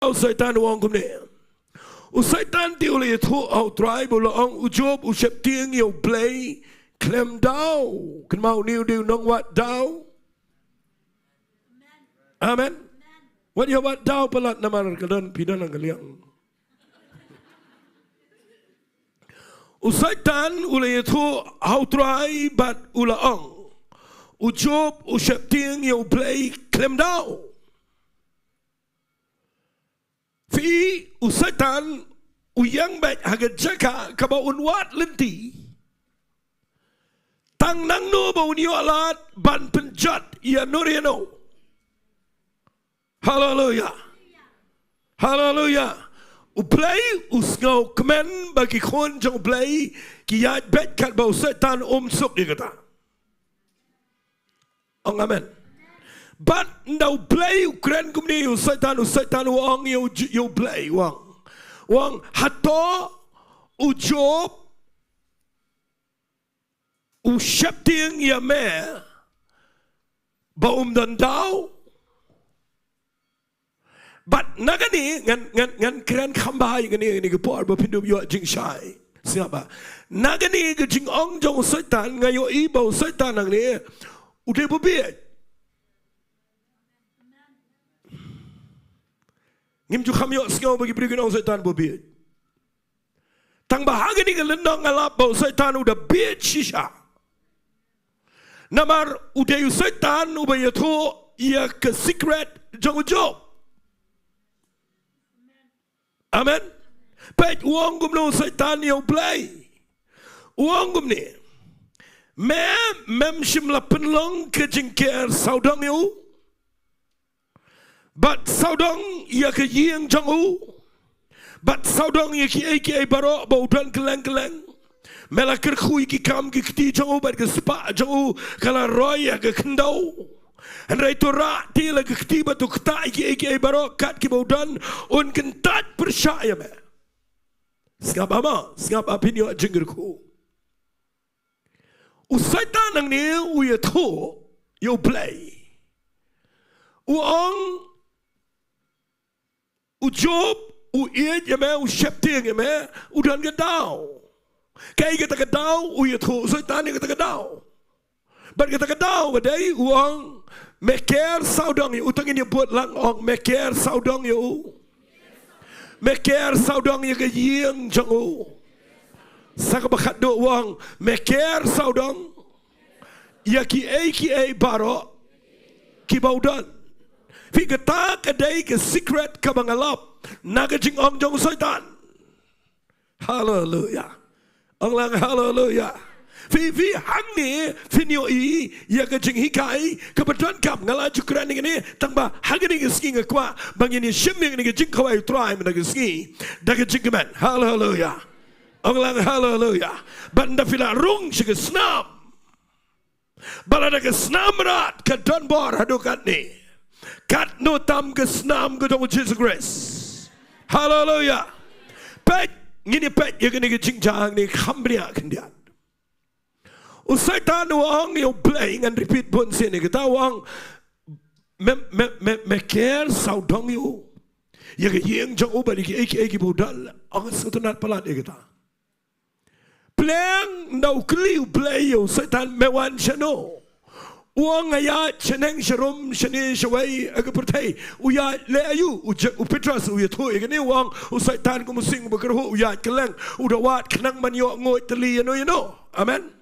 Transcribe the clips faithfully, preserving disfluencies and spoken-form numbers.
U Soitan u ong kumne. U Soitan te u la ïathuh ha u Trai ba u la ong u Job u sheptieng ïa u Blei khlem daw. Kynmaw, une u dei u nongwad daw. Amen. Wat ïa wad daw palat namar ka don, phi don ha ka liang. U Soitan u la ïathuh ha u Trai bad u la ong, u Job u sheptieng ïa u Blei khlem daw. Phi, u Soitan u ïeng beit ha ka jaka kaba un wad lynti. Tang nangno ba un ïoh lad ban pynjot ïa no re no. Haleluya. Haleluya. U Blei u sngewkmen ba ki khun jong u Blei ki ïaid beit katba u Soitan um suk ïa kata. Ong amen. Bad ynda u Blei u kren kumne ïa u Soitan, u Soitan u ong ïa u J-, ïa u Blei, u ong. U ong, hato u Job u sheptieng ïa me ba um don daw? Bad na kane ngan, ngan, ngan kren kham bha ïa kane, kane ka por ba phin dup ïoh jingshai. Sngap bha. Na kane ka jingong jong u Soitan nga ïohi ba u Soitan hangne u dei ba bieit. Ngim ju kham ïohsngew ba ki briew kin ong u Soitan ba bieit. Tang ba ha kane ka lynnong nga lap ba u Soitan u da bieit shisha. Namar u dei u Soitan uba ïathuh ïa ka secret jong u Job. Amen. Peit u ong kumno u Soitan ïa u Blei. U ong kumne. Me, mem shym la pynlong ka jingker sawdong ïa u. Bad sawdong ïa ka ïing jong u. Bad sawdong ïa kiei kiei baroh ba u don kylleng kylleng. Me la kyrkhu ïa ki kam ki kti jong u bad ka spah jong u ka la roi ha ka khyndew. Hynrei to rah te la ka kti bad to ktah ïa kiei kiei baroh kat kiba u don, un kyntait pyrshah ïa me. Sngap bha mo, sngap bha, phin ïoh jingkyrkhu. U Soitan hangne u ïathuh ïa u Blei. U ong u Job u ïeit ïa me, u sheptieng ïa me, u don ka daw. Kaei kata ka daw? U ïathuh u Soitan ïa kata ka daw. Bad kata ka daw ka dei u ong, me ker sawdong ïa u. Tang ngin ïa bud lang, ong, me ker sawdong ïa u. Me ker sawdong ïa ka ïing jong u. Sa kaba khatduh u ong, me ker sawdong ïa kiei kiei baroh kiba u don. Phi, kata ka dei ka secret kaba nga lap na ka jingong jong u Soitan. Haleluya. Ong lang haleluya. Phi, phi, hangne phin ïohi ïa ka jinghikai kaba donkam. Nga la ju kren ïa kane, tang ba ha kane ka sngi nga kwah ba ngin ïa shim ïa kane ka jingkhawai u Trai mynta ka sngi da ka jingkmen. Haleluya. Ong lang haleluya. Bad ynda phi la rung sha ka snam, ba lada ka snam mrad ka don bor haduh katne, katno tam ka snam ka jong u Jisu Khrist. Haleluya. Peit, ngin ïa peit ïa kane ka jingjia hangne kham bniah khyndiat. U Soitan u ong ïa u Blei, ngan repeat bunsien ïa kata, u ong, me, me, me, me ker sawdong ïa u, ïa ka ïing jong u bad ïa kiei kiei kiba u don. Ong, sngewtynnat palat ïa kata. Pleng, ynda u kylli u Blei ïa u Soitan, me wan shano? U ong, nga ïaid shaneng sharum, shane shawei ha ka pyrthei. U ïaid leh aïu? U Je-, u Petros u ïathuh ïa kane, u ong, u Soitan kum u sing uba kyrhuh, u ïaid kylleng, u da wad khnang ban ïoh nguid tylli ïano ïano. Amen.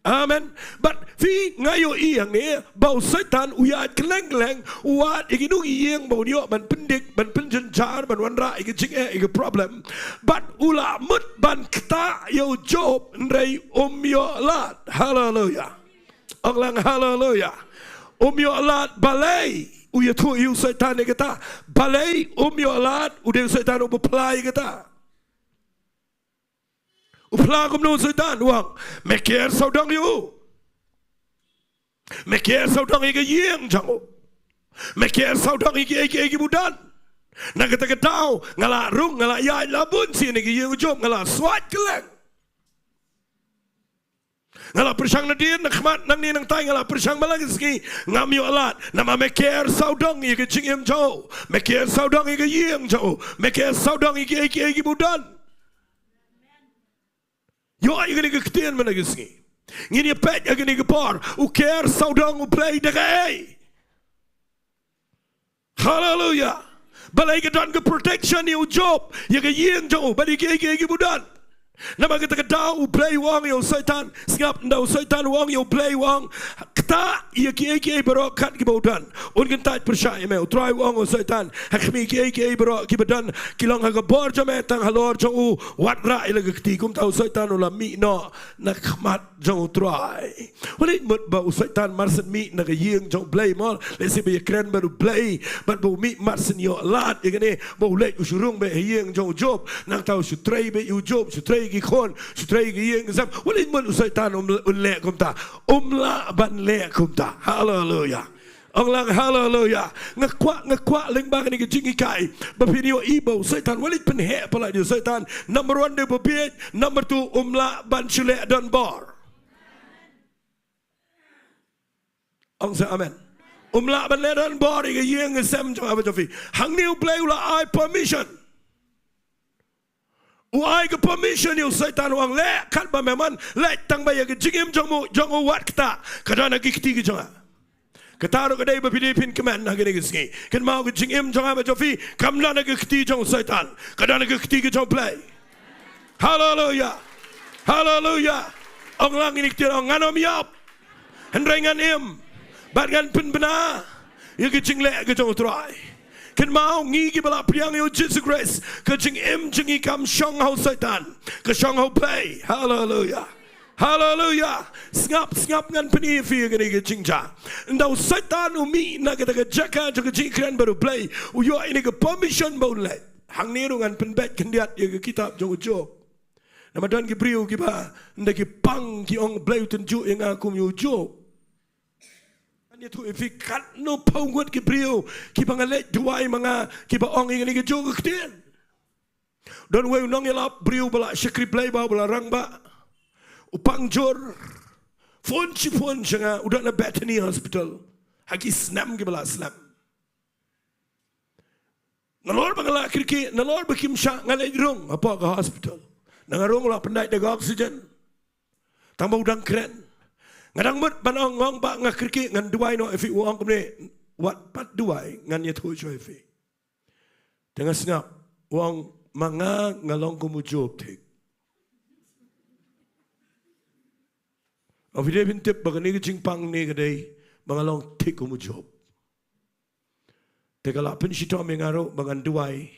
Amen. Bad phi, nga ïohi hangne ba u Soitan u ïaid kylleng kylleng, u wad ïa kino ki ïing ba un ïoh ban pyndik, ban pynjynjar, ban wanrah ïa ka jingeh, ïa ka problem. Bad u la mut ban ktah ïa u Job, hynrei um ïoh lad. Haleluya. Ong lang haleluya. Um ïoh lad. Balei? U ïathuh ïa u Soitan ïa kata. Balei um ïoh lad? U dei u Soitan uba phla ïa kata. U phla kumno u Soitan? U ong, me ker sawdong ïa u. Me ker sawdong ïa ka ïing jong u. Me ker sawdong ïa kiei kiei kiba u don. Na kata ka daw nga la rung, nga la ïaid, la bunsien ïa ka ïing u Job, nga la swait kylleng. Nga la pyrshang nadien, na khmat, nangne nangtai, nga la pyrshang man la ka sngi, ngam ïoh lad. Namar me ker sawdong ïa ka jingim jong u, me ker sawdong ïa ka ïing jong u, me ker sawdong ïa kiei kiei kiba u don. Ïoh ïa kane ka ktien man la ka sngi. Ngin ïa peit ïa kane ka por, u ker sawdong U Blei da kaei. Haleluya. Balei ka don ka protection ïa u Job, ïa ka ïing jong u, bad ïa kiei kiei kiba u don. Namar kata ka daw U Blei u ong ïa u Soitan, sngap, ynda u Soitan u ong ïa U Blei, u ong, ktah ïa kiei kiei baroh kat kiba u don. Un kyntait pyrshah ïa me. U Trai u ong ïa u Soitan, ha khmih, kiei kiei baroh kiba don ki long ha ka bor jong me, tang halor jong u wat rah ïa la ka kti. Kumta u Soitan u la mih noh na khmat jong u Trai. Wat leit mut ba u Soitan mar shen mih na ka ïing jong U Blei mo. Lehse ba ïakren bad U Blei, bad ba u mih mar shen ïoh lad ïa kane, ba u leit u shu rung beit ha ïing jong u Job. Nangta u shu trei beit ïa u Job, shu trei ïa ki khun, shu trei ïa ka ïing ka sem. Wat leit mut u Soitan um, un leh kumta. Um lah ban leh kumta. Haleluya. Ong lang haleluya. Nga kwah, nga kwah lyngba kane ka jinghikai ba phin ïohi ba u Soitan wat leit pynheh palat ïa u Soitan. Number one, dei ba bieit. Number two, um lah ban shu leh donbor. Ong sa amen. Um lah ban leh donbor ïa ka ïing ka sem jong nga bad jong phi. Hangne U Blei u la ai permission. U ai ka permission ïa u Soitan, u ong, leh katba me mon, leh, tangba ïa ka jingim jong u, jong u wat ktah. Ka don ha ki kti ki jong nga. Kata ruh ka dei ba phi dei phin kmen ha kane ka sngi. Kynmaw, ka jingim jong nga bad jong phi kam don ha ka kti jong u Soitan. Ka don ha ka kti ka jong U Blei. Haleluya. Haleluya. Ong lang ïa kine ki ktien, ong, ngan ym ïap, hynrei ngan im, bad ngan pynbna ïa ka jingleh ka jong u Trai. Kynmaw, ngi kiba la pdiang ïa u Jisu Khrist, ka jingim jong ngi kam shong ha u Soitan, ka shong ha U Blei. Haleluya. Haleluya. Sngap, sngap, ngan pyni ïa phi ïa kane ka jingjia. Ynda u Soitan u mih na kata ka jaka jong ka jingkren bad U Blei, u ïoh ïa kane ka permission ba un leh. Hangne ruh ngan pynbeit khyndiat ïa ka kitab jong u Job. Namar don ki briew kiba, ynda ki pang, ki ong, Blei u tynjuh ïa nga kum ïa u Job. Ngan ïathuh ïa phi, katno phew ngut ki briew kiba nga leit duwai ma nga, kiba ong ïa kane kajuh ka ktien. Don uwei u nongïalap briew ba la shakri Blei bad ba la rangbah, u pang jur. Phone shi phone sha nga, u don ha Bethany Hospital ha ki snem kiba la slem. Nalor ba nga la kyrkieh, nalor ba kim shah, nga leit rung hapoh ka hospital. Ynda nga rung, u la pyndait da ka oxygen. Tangba u dang kren. Nga dang mut ban ong, ong, Bah, nga kyrkieh, ngan duwai noh ïa phi. U ong kumne, wat pat duwai, ngan ïathuh shuwa ïa phi. Te nga sngap. U ong, ma nga, nga long kum u Job thik. Ong, phi dei phin tip ba kane ka jingpang ne ka dei ba nga long thik kum u Job. Te ka la pynshitom ïa nga ruh ba ngan duwai.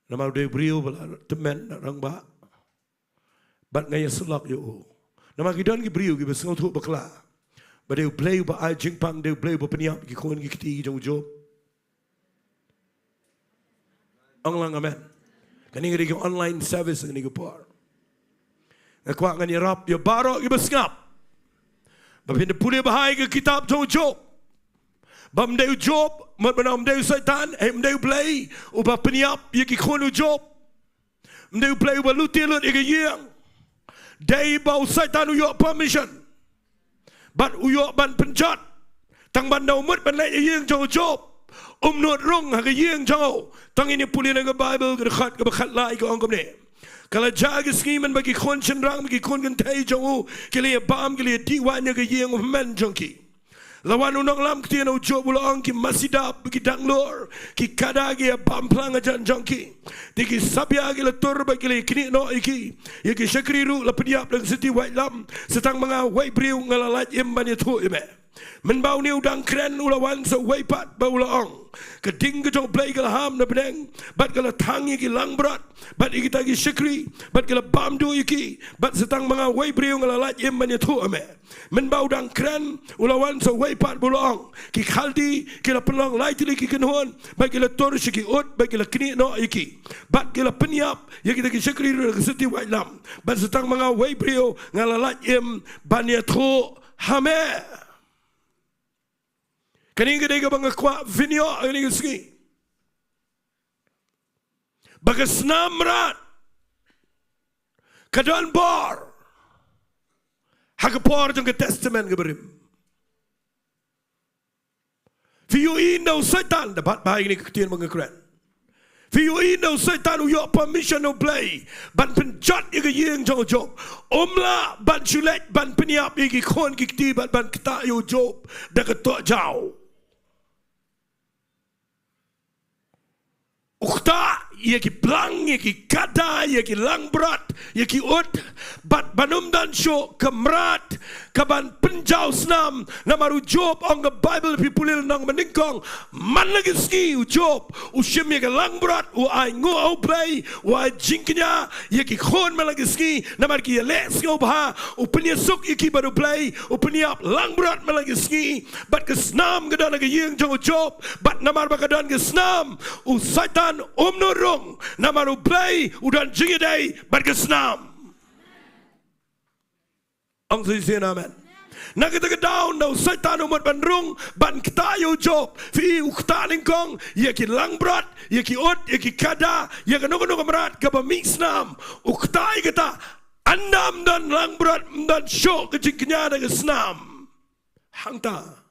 Namar u dei u briew ba la tymmen, la rangbah. Bad nga ïasyllok ïa u. Namar ki don ki briew kiba sngewthuh bakla ba dei U Blei uba ai jingpang, dei U Blei uba pynïap ki khun ki kti jong u Job. Ong lang amen. Kane ka dei ka online service kane ka por. Nga kwah ngan ïarap ïa baroh kiba sngap ba phin da pule bha ïa ka kitab jong u Job. Ba ym dei u Job, mut ban ong ym dei u Soitan, eh, ym dei U Blei uba pynïap ïa ki khun u Job. Ym dei U Blei uba lute lut ïa ka ïing. Dei ba u Soitan u ïoh permission bad u ïoh ban pynjot. Tang ban da u mut ban leit ïa ïing jong u Job, um nud rung ha ka ïing jong u. Tang ïa pule na ka Baibl, ka dkhot kaba khatlai, ka ong kumne: Ka la jia ka sngi mynba ki khun shynrang bad ki khun kynthei jong u ki la ïa bam, ki la ïa dih waiñ ha ka ïing u hynmen jong ki. La wan u nonglam ktien ha u Job, u la ong, ki masi dap, ki danglur, ki kada ki ïa bam phlang hajan jong ki. Te ki sabia ki la tur bad ki la ïa knieh noh ïa ki. Ïa ki shakri ruh la pynïap da ka siti waitlam. Sa tang ma nga uwei briew nga la lait im ban ïathuh ïa me. Mynba une u dang kren, u la wan sa uwei pat bad u la ong, ka ding ka jong U Blei ka la ham na bneng, bad ka la thang ïa ki langbrot bad ïa kita ki shakri, bad ki la bam duh ïa ki. Bad sa tang ma nga uwei briew nga la lait im ban ïathuh ïa me. Mynba u dang kren, u la wan sa uwei pat bad u la ong, ki Khaldi ki la pynlong lai tylli ki kynhun, bad ki la tur sha ki ut, bad ki la knieh noh ïa ki. Bad ki la pynïap ïa kita ki shakri ruh da ka siti waitlam. Bad sa tang ma nga uwei briew nga la lait im ban ïathuh ha me. Kane ka dei kaba nga kwah phin ïoh ha kane ka sngi. Ba ka snam mrad ka don bor. Ha ka por jong ka Testament kaba rim. Phi ïohi ynda u Soitan, da bat bha ïa kane ka ktien ba nga kren. Phi ïohi ynda u Soitan u ïoh permission na U Blei ban pynjot ïa ka ïing jong u Job, um lah ban shu leit ban pynïap ïa ki khun ki kti bad ban ktah ïa u Job da ka tohjaw. U ktah ïa ki blang, ïa ki kada, ïa ki langbrot, ïa ki ut, bad ban ym don shuh ka mrad kaban pynjaw snam. Namar u Job, ong ka Baibl, phi pule lynnong ba nyngkong, man la ka sngi u Job u shim ïa ka langbrot, u ainguh ha U Blei, u ai jingkñia ïa ki khun man la ka sngi, namar ki ïaleh sngewbha, u pynïasuk ïa ki bad U Blei, u pynïap langbrot man la ka sngi. Bad ka snam ka don ha ka ïing jong u Job, bad namar ba ka don ka snam, u Soitan um nud rung, namar U Blei u don jingïadei bad ka snam. Ong shisien amen. Na kata ka daw ynda u Soitan u mut ban rung ban ktah ïa u Job, phi i u ktah nyngkong ïa ki langbrot, ïa ki ut, ïa ki kada, ïa kano kano ka mrad kaba mih snam, u ktah ïa kata. Ynda ym don langbrot, ym don shuh ka jingkñia da ka snam. Hangta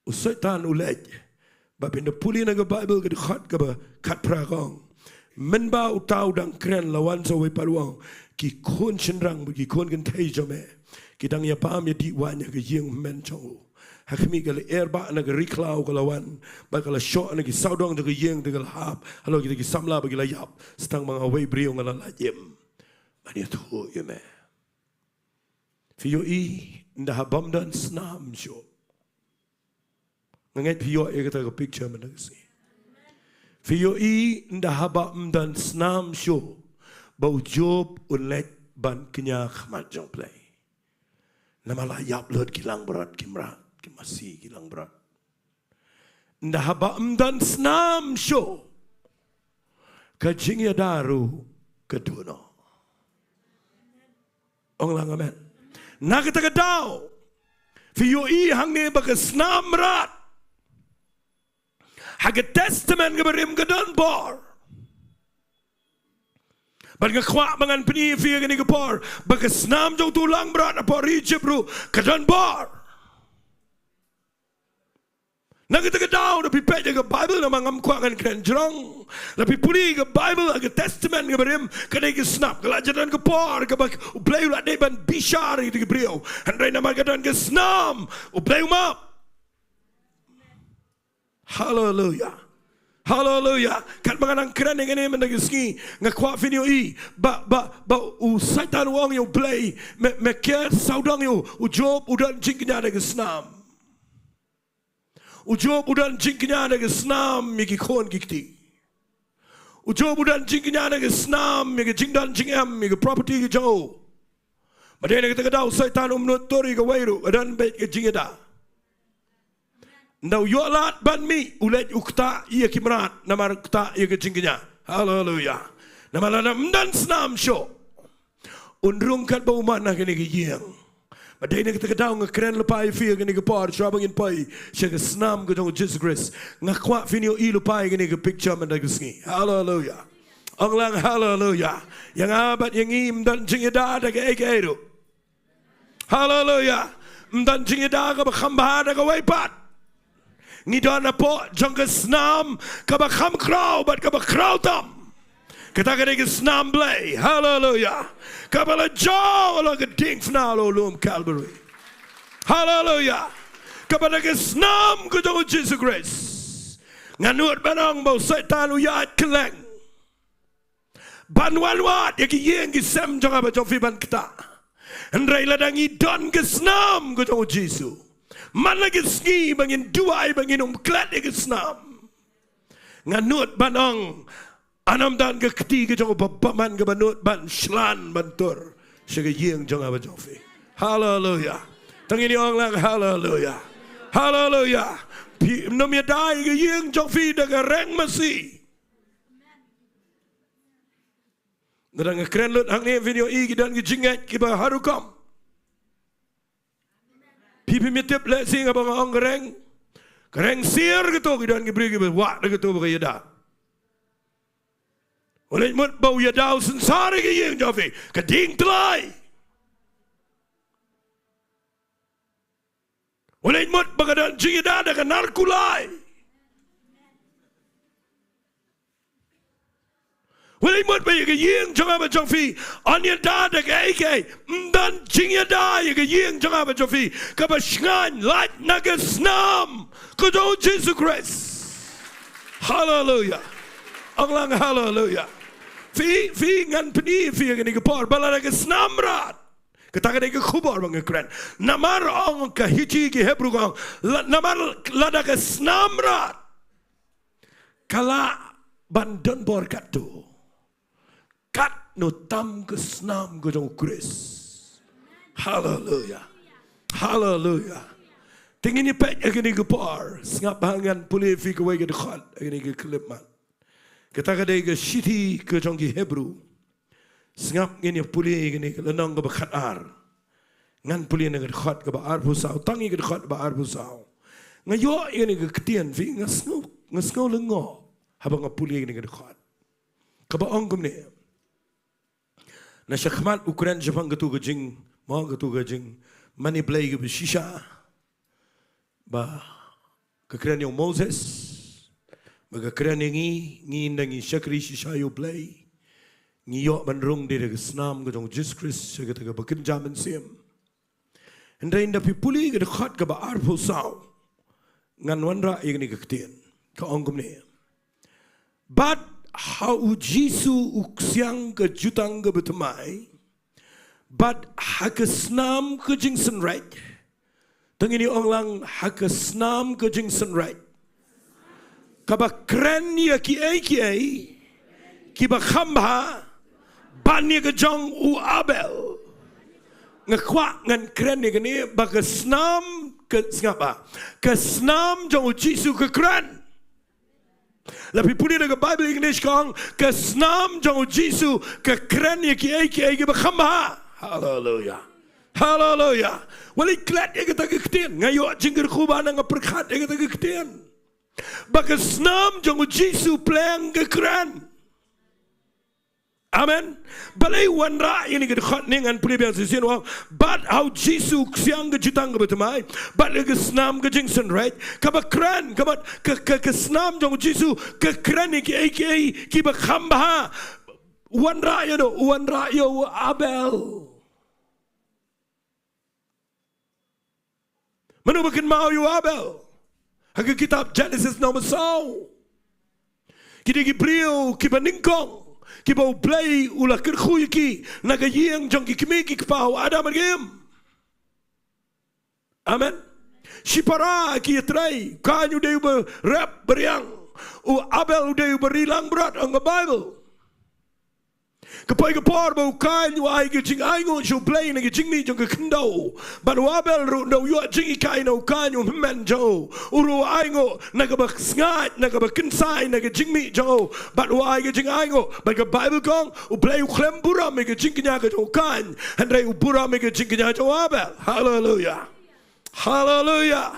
u Soitan u leit. Ba phin da pule na ka Baibl ka dkhot kaba khatphra ka ong, mynba uta u dang kren la wan sa uwei pat u ong, ki khun shynrang bad ki khun kynthei jong me ki dang ïa bam ïa dih waiñ ha ka ïing hynmen jong u. Ha khmih, ka lyer bah na ka ri khlaw ka la wan bad ka la shoh na ki sawdong jong ka ïing, te ka la hap halor kita ki samla ba ki la ïap, sa tang ma nga uwei briew nga la lait im ban ïathuh ïa me. Phi ïohi, ynda haba ym don snam shuh. Nga ngeit phi ïoh ïa kata ka picture mynta ka sngi. Phi ïohi, ynda haba ym don snam shuh ba u Job un leit ban kñia khmat jong U Blei. Namar la ïap lut ki langbrot, ki mrad, ki masi, ki langbrot. Ynda haba ym don snam shuh, ka jingïada ruh ka duh noh. Ong lang amen. Na kata ka daw, phi ïohi hangne ba ka snam mrad ha ka Testament kaba rim ka don bor. Bad nga kwah ba ngan pyni ïa phi ha kane ka por ba ka snam jong utu u langbrot ha por Egypt ruh ka don bor. Na kata ka daw, lada phi peit ïa ka Baibl, namar ngam kwah ngan kren jrong, lada phi pule ïa ka Baibl ha ka Testament kaba rim, ka dei ka snam. Ka la jan don ka por kaba U Blei u la dei ban bishar ïa ki briew, hynrei namar ka don ka snam, U Blei u map. Haleluya. Haleluya. Katba nga nang kren ïa kane mynta ka sngi, nga kwah phin ïohi ba, ba, ba u Soitan u ong ïa U Blei, me, me ker sawdong ïa u, u Job u don jingkñia da ka snam. U Job u don jingkñia da ka snam ïa ki khun ki kti. U Job u don jingkñia da ka snam ïa ka jingdon jingem, ïa ka property ka jong u. Ba dei na kata ka daw u Soitan um nud tur ïa kawei ruh, ka don beit ka jingïada. Ynda u ïoh lad ban mih, u leit u ktah ïa ki mrad, namar u ktah ïa ka jingkñia. Haleluya. Namar lada ym don snam shuh, un rung katba u man ha kane ka ïing. Ba dei na kata ka daw nga kren lypa ïa phi ha kane ka por, shuwa ba ngin poi sha ka snam ka jong u Jisu Khrist, nga kwah phin ïohi lypa ïa kane ka picture mynta ka sngi. Haleluya. Ong lang haleluya. Ïa nga bad ïa ngi ym don jingïada da kaei kaei ruh. Haleluya. Ym don jingïada kaba kham bha da kawei pat. Ngi don hapoh jong ka snam kaba kham khraw bad kaba khraw tam. Kata ka dei ka snam Blei. Haleluya. Kaba la jaw halor ka diengphna halor u lum Calvary. Haleluya. Kaba dei ka snam ka jong u Jisu Khrist. Nga nud ban ong ba u Soitan u ïaid kylleng ban wanwad ïa ki ïing ki sem jong nga bad jong phi ban ktah. Hynrei lada ngi don ka snam ka jong u Jisu, man la ka sngi ba ngin duwai ba ngin ym klet ïa ka snam, nga nud ban ong, ym don ka kti ka jong u ba bymman kaba nud ban shlan ban tur sha ka ïing jong nga bad jong phi. Haleluya. Tang ngin ong lang haleluya. Haleluya. Phi nym ïada ïa ka ïing jong phi da ka reng masi. Lada nga kren lut hangne phin ïohi ki don ki jingngeit kiba ha rukom. Phi phim tip lehse nga ba nga ong ka reng, ka reng sier kato, ki don ki briew kiba wah da kato ba ka ïada. U leit mut ba u ïada u synsar ïa ka ïing jong phi, ka dieng tlai. Wat leh mut ba ka don jingïada da ka nar kulai. Wat leh mut ba ïa ka ïing jong nga bad jong phi yn ïada da kaei kaei. Ym don jingïada ïa ka ïing jong nga bad jong phi kaba shngaiñ lait na ka snam ka jong u Jisu Khrist. Haleluya. Ong lang haleluya. Phi, phi ngan pyni ïa phi ïa kane ka por ba lada ka snam rat. Kata ka dei ka khubor ba nga kren. Namar ong ka hichi ki Hebru ka ong, la-, namar lada ka snam rat ka lah ban don bor katto, katno tam ka snam ka jong u Khrist. Haleluya. Haleluya. Te ngin ïa peit ha kane ka por. Sngap ba ngan pule ïa phi kawei ka dkhot ha kane ka khyllipmat. Kata ka dei ka shithi ka jong ki Hebru. Sngap, ngin ïa pule ïa kane ka lynnong kaba khatar. Ngan pule na ka dkhot kaba arphew saw, tang ïa ka dkhot kaba arphew saw. Nga ïoh ïa kane ka ktien phi, nga sngew, nga sngew lyngngoh haba nga pule ïa kane ka dkhot. Kaba ong kumne. Na shakhmat u kren shaphang katu ka jing, mo, katu ka jingmane Blei kaba shisha. Ba ka kren ïa u Moses, ba ka kren ïa ngi, ngi ynda ngi shakri shisha ïa u Blei, ngi ïoh ban rung dei da ka snam ka jong u Jisu Khrist sha kata kaba kynja mynsiem. Hynrei ynda phi pule ka dkhot kaba arphew saw, ngan wanrah ïa kane ka ktien. Ka ong kumne. Bad ha u Jisu u ksiang ka jutang kaba thymmai, bad ha ka snam ka jingsynreit. Te ngin ong lang, ha ka snam ka jingsynreit. Kaba kren ïa kiei kiei kiba kham bha ban ïa ka jong u Abel. Nga kwah ngan kren ïa kane ba ka snam, ka, sngap ba, ka snam jong u Jisu ka kren. La phi pule na ka Baibl English ka ong, ka snam jong u Jisu ka kren ïa kiei kiei kiba kham bha. Haleluya. Haleluya. Wat leh klet ïa kata ka ktien. Nga ïoh jingkyrkhu ba nga pyrkhat ïa kata ka ktien. Ba ka snam jong u Jisu pleng ka kren. Amen. Balei wanrah ïa kane ka dkhot, ngan pule biang shisien, u ong, bad ha u Jisu ksiang ka jutang kaba thymmai, bad ïa ka snam ka jingsynreit, kaba kren, kaba ka, ka, ka snam jong u Jisu ka kren ïa kiei kiei kiba kham bha. Wanrah ïa uno, wanrah ïa u Abel. Mano ba kynmaw ïa u Abel ha ka kitab Jenesis nongsaw? Ki dei ki briew kiba nyngkong kiba U Blei u la kyrkhu ïa ki na ka ïing jong ki kmie ki kpa u Adam bad ka Im. Amen. Shipara ki ïatrei, Kain u dei uba rep ba riang, u Abel u dei uba ri langbrot, ong ka Baibl. Ka poi ka por ba u Kain u ai ka jingainguh sha U Blei na ka jingmih jong ka khyndew. Bad u Abel ruh ynda u ïoh jinghikai na u Kain u hynmen jong u, u ruh u ainguh na kaba sngaid, na kaba kynsai, na ka jingmih jong u. Bad u ai ka jingainguh. Bad ka Baibl ka ong, U Blei u khlem burom ïa ka jingkñia ka jong u Kain, hynrei u burom ïa ka jingkñia jong u Abel. Haleluya. Haleluya.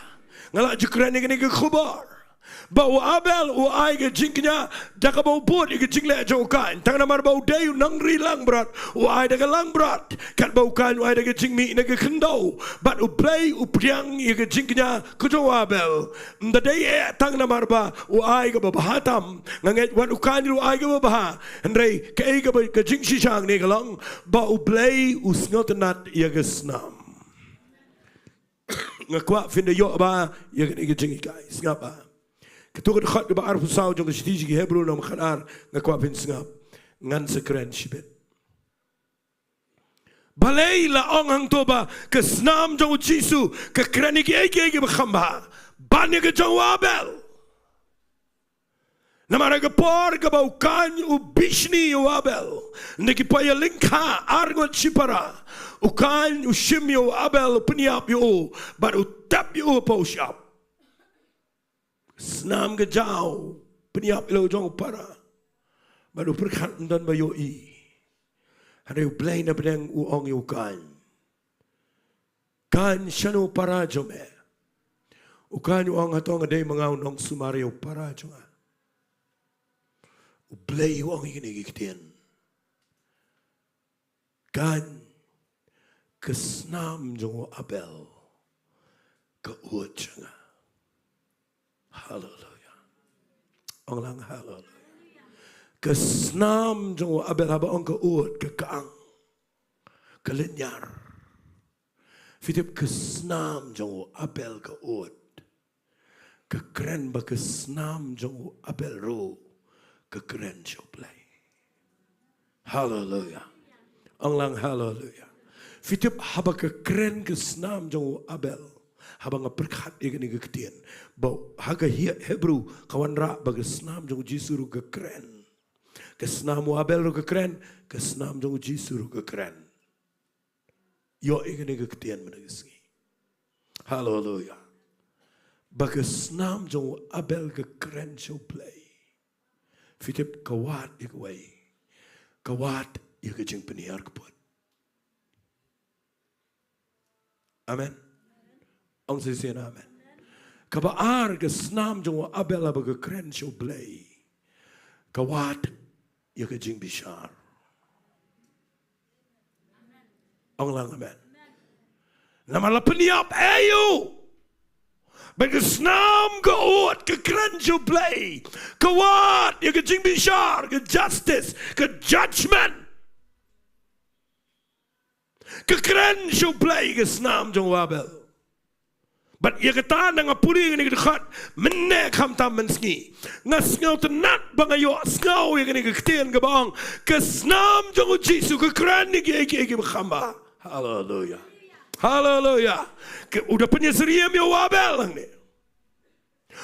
Nga la ju kren ïa kane ka khubor. Ba u Abel u ai ka jingkñia da kaba u bud ïa ka jingleh jong u Kain. Tang namar ba u dei u nongri langbrot, u ai da ka langbrot. Katba u Kain u ai da ka jingmih na ka khyndew. Bad U Blei u pdiang ïa ka jingkñia ka jong u Abel. Ym da dei eh tang namar ba u ai kaba bha tam. Nga ngeit wat u Kain ruh u ai kaba bha. Hynrei kaei kaba ka jingshisha hangne ka long ba U Blei u sngewtynnad ïa ka snam. Nga kwah phin da ïoh ba ïa kane ka jinghikai. Sngap ba. Katu ka dkhot kaba arphew saw jong ka shithi sha ki Hebru nongkhatar, nga kwah phin sngap. Ngan sa kren shibit. Balei la ong hangto ba ka snam jong u Jisu ka kren ïa kiei kiei kiba kham bha ban ïa ka jong u Abel? Namar ha ka por kaba u Kain u bishni ïa u Abel, na ki poi lyngkha arngut shipara, u Kain u shim ïa u Abel, u pynïap ïa u, bad u tep ïa u hapoh u shyiap. Snam ka jaw, pynïap ïa la u jong u para. Bad u pyrkhat ym don ba ïohi. Hynrei U Blei na pdeng u ong ïa u Kain. Kain, shano u para jong me? U Kain u ong, hato nga dei ma nga u nongsumar ïa u para jong nga? U Blei u ong ïa kine ki ktien. Kain, ka snam jong u Abel ka ud jong nga. Haleluia. Ong lang haleluia. Ka snam jong u Abel haba ong ka ud, ka kang, ka lynñiar. Phi tip ka snam jong u Abel ka ud. Ka kren ba ka snam jong u Abel ruh ka kren sha u Blei. Haleluia. Ong lang haleluia. Phi tip haba ka kren ka snam jong u Abel. Haba nga pyrkhat ïa kane ka ktien. Ba ha ka Hi-, Hebru ka wanrah ba ka snam jong u Jisu ruh ka kren. Ka snam u Abel ruh ka kren, ka snam jong u Jisu ruh ka kren. Ïoh ïa kane ka ktien mynta ka sngi. Haleluia. Ba ka snam jong u Abel ka kren sha u Blei. Phi tip ka wad ïa kawei. Ka wad ïa ka jingpynhiar kput. Amen. Ong shisien amen. Kaba ar ka snam jong u Abel haba ka kren sha u Blei. Ka wad ïa ka jingbishar. Ong lang amen. Namar la pynïap ïa u. Ba ka snam ka ud ka kren sha u Blei. Ka wad ïa ka jingbishar, ka justice, ka judgment. Ka kren sha u Blei ka snam jong u Abel. Bad ïa kata nga pule ïa kane ka dkhot mynne khamtam mynsngi. Nga sngewtynnat ba nga ïohsngew ïa kane ka ktien kaba ong ka snam jong u Jisu ka kren ïa kiei kiei kiba kham bha. Haleluia. Haleluia. Ka, u da pynïasyriem ïa u Abel hangne.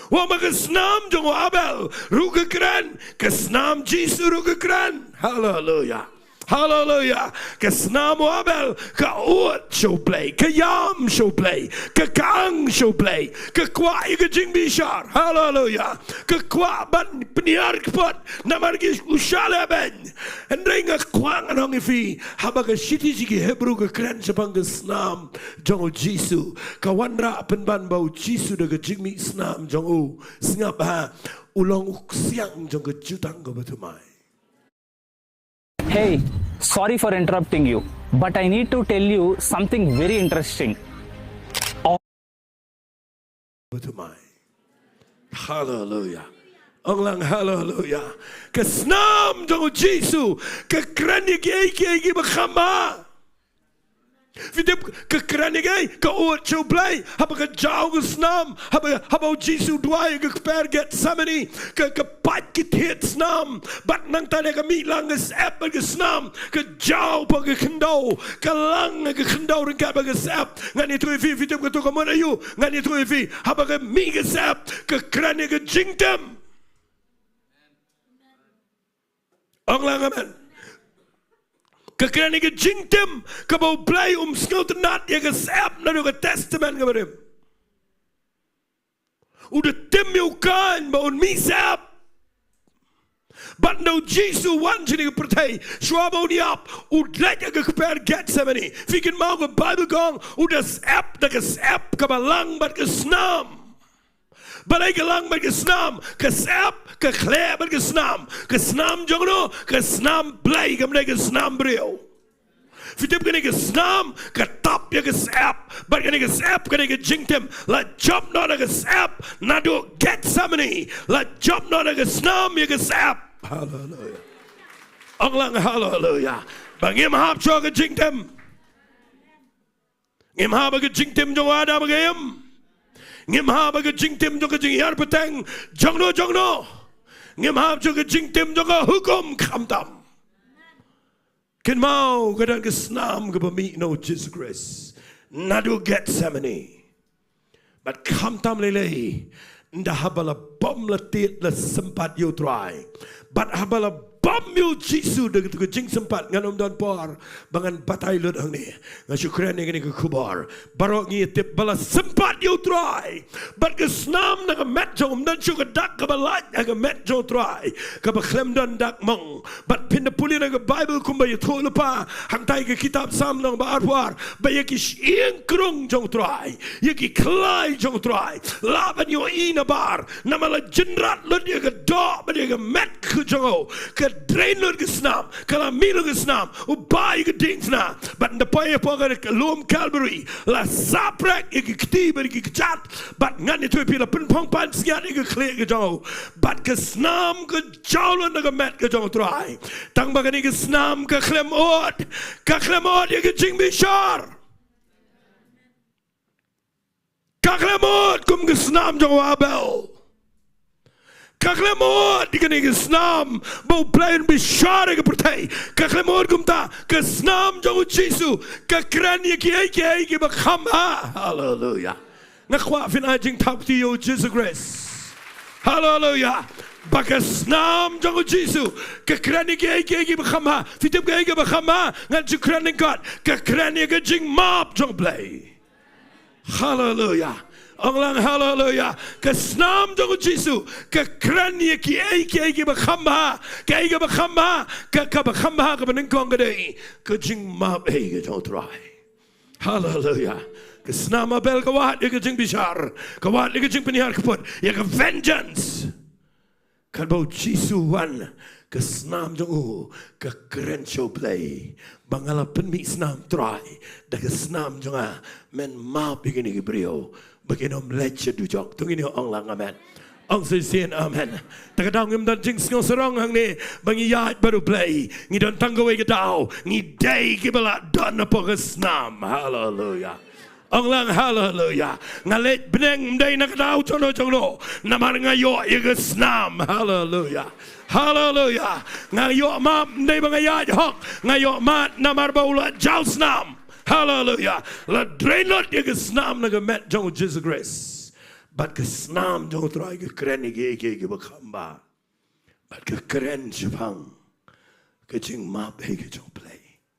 Wat ma ka snam jong u Abel ruh ka kren, ka snam Jisu ruh ka kren. Haleluia. Haleluia. Ka snam u Abel ka ud sha u Blei, ka ïam sha u Blei, ka kang sha u Blei, ka kwah ïa ka jingbishar. Haleluia. Ka kwah ban pynhiar kput namar ki u shaleben. Hynrei nga kwah ngan ong ïa phi, haba ka shithi jong ki Hebru ka kren shaphang ka snam jong u Jisu, ka wanrah pynban ba u Jisu da ka jingmih snam jong u, sngap ha, u long u ksiang jong ka jutang kaba thymmai. Hey, sorry for interrupting you, but I need to tell you something very interesting. Ba thymmai. Haleluia. Ong lang haleluia. Ka snam jong u Jisu ka kren ïa kiei kiei kiba kham bha. Phi tip ka kren ïa kiei, ka ud sha u Blei, haba ka jaw ka snam, haba, haba u Jisu u duwai ha ka kper Gethsemane, ka, ka pait ki thied snam, bad nangta leh ka mih lang ka syep bad ka snam, ka jaw pat ka khyndew, ka lang ka khyndew ryngkat bad ka syep. Ngan ïathuh ïa phi, phi tip kato ka mut aïu, ngan ïathuh ïa phi, haba ka mih ka syep, ka kren ïa ka jingtim. Ong lang amen. Ka kren ïa ka jingtim, kaba u Blei um sngewtynnat ïa ka syep naduh ka Testament kaba rim. U da tim ïa u Kain ba un mih syep. Bad ynda u Jisu u wan shane ha ka pyrthei, shuwa ba un ïap, u leit ha ka kper Gethsemane. Phi kynmaw ka Baibl ka ong, u da syep da ka syep kaba lang bad ka snam. Balei ka lang bad ka snam? Ka syep, ka khleh bad ka snam. Ka snam jong no, ka snam Blei, kam dei ka snam briew. Phi tip kane ka snam ka tap ïa ka syep, bad kane ka syep ka dei ka jingtim. La jop noh da ka syep naduh Gethsemane, la jop noh da ka snam ïa ka syep. Haleluia. Ong lang haleluia. Ba ngim hap shuh ka jingtim. Ngim hap ha ka jingtim jong u Adam ha ka im. Ngim hap ha ka jingtim jong ka jinghiar pateng jong no jong no. Ngim hap shuh ha ka jingtim jong ka hukum khamtam. Kynmaw ka don ka snam kaba mih na u Jisu Khrist naduh Gethsemane. Bad khamtam lei lei, ynda haba la bom la tied la sympat ïa u Trai. Bad haba la bom ïa u Jisu da ka jingsympat, ngan ym don por ba ngan batai lut hangne. Nga shu kren ïa kane ka khubor. Baroh ngi tip ba la sympat ïa u Trai. Bad ka snam na ka met jong u, ym don shuh ka dak kaba lait ha ka met jong u Trai kaba khlem don dak mong. Bad phin da pule na ka Baibl kumba ïathuh lypa hangtai ka kitab Salm lynnong ba arphew ar, ba ïa ki shyieng krung jong u Trai, ïa ki khlai jong u Trai, lah ban ïohi nabar, namar la jynrat lut ïa ka doh bad ïa ka met ka jong u, ka drain lut ka snam, ka la mih lut ka snam, u bah ïa ka diengphna, bad ynda poi hapoh ka lum Calvary, la saprek ïa ki kti bad ïa ki kjat, bad ngan ïathuh ïa phi la pynphong pansngiat ïa ka khlieh ka jong u, bad ka snam ka jaw lut na ka met ka jong u Trai. Tang ba kane ka snam ka khlem ud, ka khlem ud ïa ka jingbishar. Ka khlem ud kum ka snam jong u Abel. Ka khlem ud ïa kane ka snam ba u Blei un bishar ïa ka pyrthei. Ka khlem ud kumta, ka snam jong u Jisu ka kren ïa kiei kiei kiba kham bha. Haleluya. Nga kwah phin ai jingthap kti ïa u Jisu Khrist. Haleluya. Ba ka snam jong u Jisu ka kren ïa kiei kiei kiba kham bha. Phi tip kaei kaba kham bha? Ngan shu kren lyngkot. Ka kren ïa ka jingmap jong u Blei. Haleluya. Ong lang haleluya. Ka snam jong u Jisu ka kren ïa kiei kiei kiba kham bha. Kaei kaba kham bha? Ka, kaba kham bha kaba nyngkong ka dei ka jingmap ei ka jong u Trai. Haleluya. Ka snam Abel ka wad ïa ka jingbishar, ka wad ïa ka jingpynhiar kput, ïa ka vengeance. Katba u Jisu u wan, ka snam jong u ka kren sha u Blei ba nga la pynmih snam Trai, da ka snam jong nga men map ïa kine ki briew ba kin ym leit sha dujok. To ngin ong lang amen. Ong shisien amen. Te ka daw ngim don jingsngewsarong hangne ba ngi ïaid bad u Blei, ngi don tang kawei ka daw, ngi dei kiba la don hapoh ka snam. Haleluya. Ong lang haleluya. Nga leit bneng ym dei na ka daw jong no jong no, namar nga ïoh ïa ka snam. Haleluya. Haleluya. Nga ïoh map ym dei ba nga ïaid hok, nga ïoh map namar ba u la jaw snam. Haleluya. La drain lut ïa ka snam na ka met jong u Jisu Khrist. Bad ka snam jong u Trai ka kren ïa kiei kiei kiba kham bha. Bad ka kren shaphang ka jingmap ei ka jong u Blei.